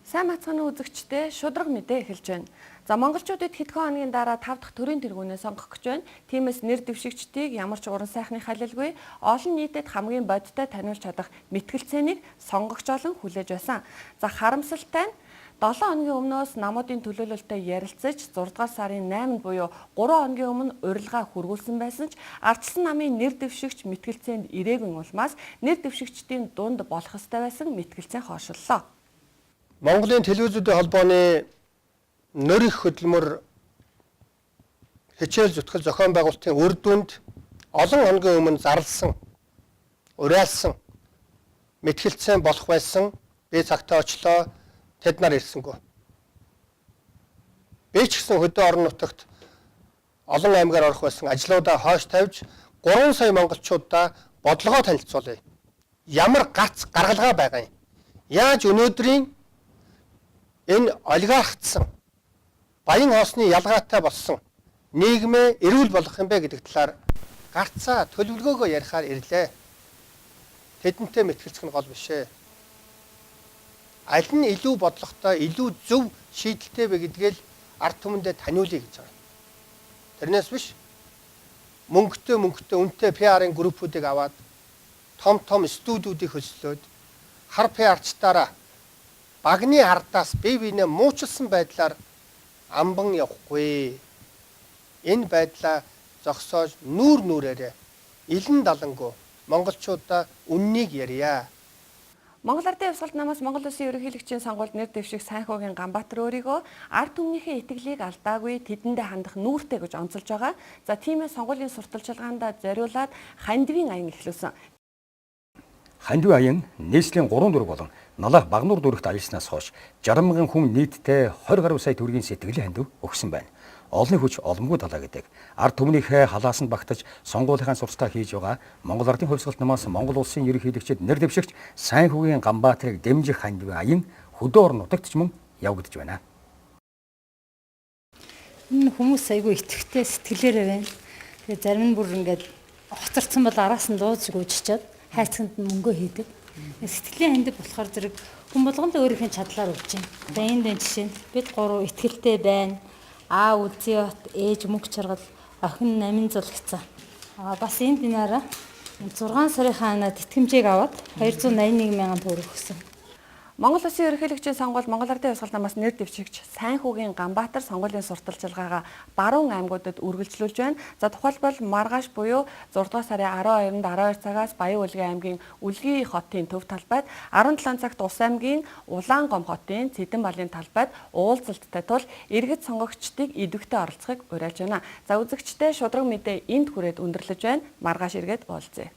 Сайн бацгааны үзэгчдээ шударга мэдээ эхэлж байна. За, монголчуудад хэдхэн хоногийн дараа 5 дахь төрийн тэргүүнээ сонгох гэж байна. Тиймээс нэр дэвшигчдийг ямар ч уран сайхны халилгүй олон нийтэд хамгийн бодиттой таниулж чадах мэтгэлцээнийг сонгогч олон хүлээж байсан. За, харамсалтай нь 7 хоногийн өмнөөс намуудын төлөөлөлтөй ярилцаж 6 дугаар сарын 8-нд буюу 3 хоногийн өмнө урилга хүргүүлсэн байсан ч ардчилсан намын нэр дэвшигч мэтгэлцээнд ирээгүй улмаас нэр дэвшигчдийн дунд болох ёстой байсан мэтгэлцээн хойшиллоо. Монголын телевизүүдийн холбооны нөр их хөдөлмөр, хичээл зүтгэл зохион байгуулалтын үр дүнд олон хоногийн өмнө зарласан, уриалсан мэтгэлцээн болох байсан. Би цагтаа очлоо, тэд нар ирсэнгүй. Би ч гэсэн хөдөө орон нутагт олон аймгаар орох байсан ажлуудаа хойш тавьж 3 сая монголчуудаа бодлогоо танилцуулъя. Ямар гац гаргалгаа байгаа юм? Яаж өнөөдрийн энэ олигархтсан, баян хоосны ялгаатай болсон нийгмээ эрүүл болгох юм бэ гэдэг талаар гарцаа төлөвлөгөөгөө ярихаар ирлээ. Тэдэнтэй мэтгэлцэх нь гол биш ээ. Аль нь илүү бодлоготой, илүү зөв шийдэлтэй вэ гэдгээл ард түмэндээ таниулъя гэж байгаа. Тэрнээс биш мөнгөтэй үнэтэй PR-ын группүүдийг аваад том том студиудыг хөслөөд хар PR-чдаараа багны ардаас бие биенээ муучилсан байдлаар амбан явахгүй. Энэ байдлаа зогсоож нүүр нүрээрээ илэн далангүй монголчуудаа үннийг ярья. Монгол Ардын Хувьсгалт намаас Монгол Улсын ерөнхийлөгчийн сонгуульд нэр дэвших Сайнхүүгийн Ганбаатар өөрийгөө ард түмнийхээ итгэлийг алдаагүй тэдэндээ хандах нүүртэй гэж онцолж байгаа. За, тиймээс сонгуулийн сурталчилгаанд зориулаад хандивын аян эхлүүлсэн. Хандив аян нийслэлийн 3 дүүрэг болон Налах Багануур дүүрэгт аялснаас хойш 60 мянган хүн нийтдээ 20 гаруй сая төгрөгийн сэтгэлийн хандив өгсөн байна. Олонний хүч оломгүй талаа гэдэг ард түмнийхээ халаасанд багтаж сонгуулийнхаа сурталчилгаа хийж байгаа Монгол Ардын Хувьсгалт намаас Монгол Улсын ерөнхийлөгчид нэр дэвшигч Сайнхүүгийн Ганбаатарыг дэмжих хандивын аян хөдөө орон нутагт ч мөн явагдаж байна. Энэ хүмүүс айгүй итгэвтэй сэтгэлээрээ байна. Тэгээ зарим нь бүр ингээд хоцорсон бол араас нь лууз гүйжчихэд хайцсанд нь мөнгө хийдэг. Сэтгэлийн хандив болохоор зэрэг хүн болгонд өөрийнх нь чадлаар өгч байна. Одоо энд энэ жишээ нь бид гурав итгэлтэй байна. Аа Үлзий хот, ээж мөнгө чаргал, охин намин зулгцсан. Аа бас энд динараа 6 сарынхаа анаад итгэмжийг аваад 281 мянган төгрөг өгсөн. Монгол Улсын ерөнхийлөгчийн сонгуульд Монгол Ардын Хувьсгал намаас нэр дэвшигч Сайнхүүгийн Ганбаатар сонгуулийн сурталчилгаагаа баруун аймагуудад үргэлжлүүлж байна. За, тухайлбал маргааш буюу 6 дугаар сарын 12-нд 12 цагаас Баян-Үлгий аймгийн Үлгий хотын төв талбайд, 17 цагт Ус аймгийн Улаангом хотын Цэдэн балын талбайд уулзалттай тул иргэд сонгогчдыг идэвхтэй оролцохыг уриалж байна. За, үзэгчдээ шударга мэдээ энд хүрээд өндөрлөж байна. Маргааш эргээд уулзъя.